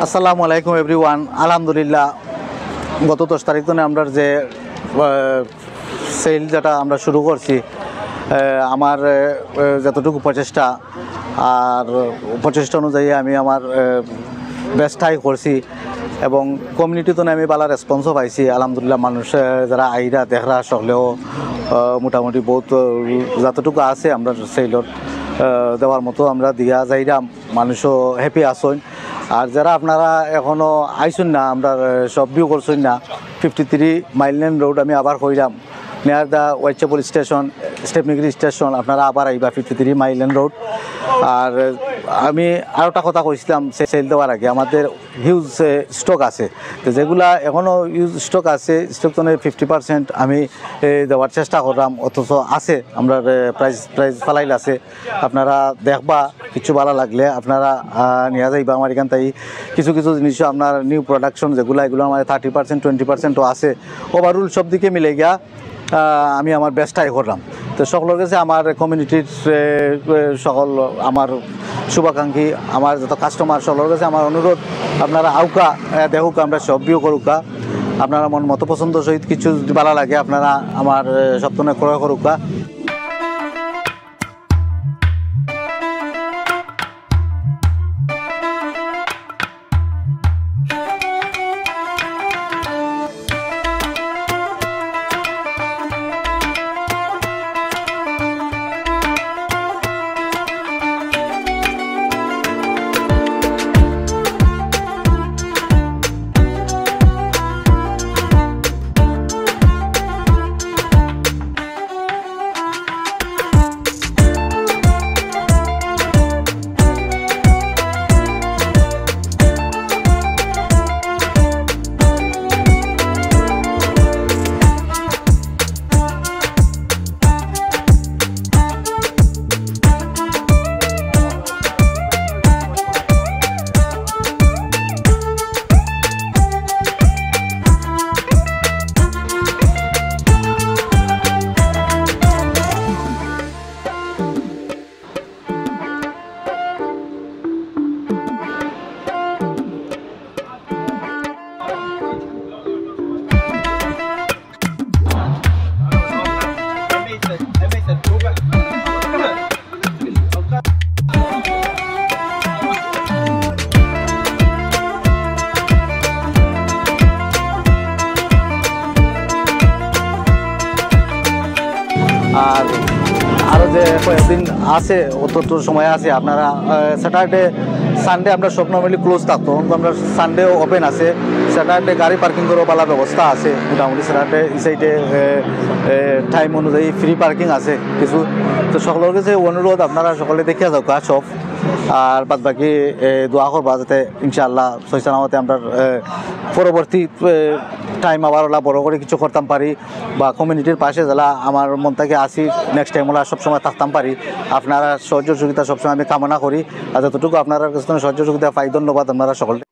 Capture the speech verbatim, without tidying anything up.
আসসালামু আলাইকুম এভরিওয়ান। আলহামদুলিল্লাহ, গত দশ তারিখ থনে আমরার যে সেল যেটা আমরা শুরু করছি, আহ, আমার আহ, যতটুকু প্রচেষ্টা আর প্রচেষ্টা অনুযায়ী আমি আমার বেস্ট ট্রাই করছি এবং কমিউনিটি থনে আমি ভালা রেসপন্সও পাইছি। আলহামদুলিল্লাহ, মানুষ আহ, যারা আইরা দেখরা সকলেও আহ, মোটামুটি বহুত আহ, যতটুকু আছে আমরা সেলর দেওয়ার মতো আমরা দিয়া যাইরাম। মানুষও হ্যাপি আছইন। আর যারা আপনারা এখনো আইছইন না, আমরার শপ ভিউ করছইন না, ফিফটি থ্রি মাইল লেন রোড আমি আবার কইরাম, near the Whitechapel station, Stepney Green station, আপনারা আবার আইবা ফিফটি থ্রি মাইল লেন রোড। আর আমি আরোটা কথা কইছিলাম সে-, সেল দেওয়ার আগে, আমাদের হিউজ স্টক আছে, তো যেগুলা এখনো হিউজ স্টক আছে, স্টক তো ফিফটি পার্সেন্ট আমি এ, দেওয়ার চেষ্টা করলাম, অথচ আছে আমরা প্রাইস প্রাইস ফালাইল আছে। আপনারা দেখবা, কিছু ভালা লাগলে আপনারা আহ, নিয়া যাইবা। আমার এখান থেকে কিছু কিছু জিনিস আপনার নিউ প্রোডাকশন যেগুলো, এগুলো আমার থার্টি পার্সেন্ট টোয়েন্টি পার্সেন্টও আছে। ওভারঅল সব দিকে মিলে গিয়া আহ, আমি আমার বেস্ট ট্রাই করলাম। তো সকলের কাছে আমার কমিউনিটির এ, এ, সকল আমার শুভাকাঙ্ক্ষী, আমার যত কাস্টমার, সকলের কাছে আমার অনুরোধ, আপনারা আউকা, এ, দেখুক, আমরা সব ভিউ করুকা। আপনারা মন মতো পছন্দ সহিত কিছু যদি ভালা লাগে, আপনারা আমার এ, সব থনে ক্রয় করুকা। আর আরও যে কয়েকদিন আছে, অত তো সময় আছে, আপনারা স্যাটারডে সানডে আমরা সব নর্মালি ক্লোজ থাকতো, কিন্তু আমরা সানডেও ওপেন আছে। স্যাটারডে গাড়ি পার্কিং করার ভালা ব্যবস্থা আছে মোটামুটি। স্যাটারডে এই সাইডে টাইম অনুযায়ী ফ্রি পার্কিং আছে কিছু। তো সকলের কাছে অনুরোধ, আপনারা সকলে দেখিয়া যাউকা সব, আর বাদ বাকি এ, দোয়া করবা যাতে ইনশাআল্লাহ সহি সালামতে আমরা এ, পরবর্তী টাইম আবার ওলা বড় করে কিছু করতাম পারি, বা কমিউনিটির পাশে যারা আমার মন থেকে আসি, নেক্সট টাইম ওলা সবসময় থাকতাম পারি। আপনারা সহযোগিতা সবসময় আমি কামনা করি। আর যতটুকু আপনারা কাছ থেকে সহযোগিতা পাই, ধন্যবাদ আপনারা সকলকে।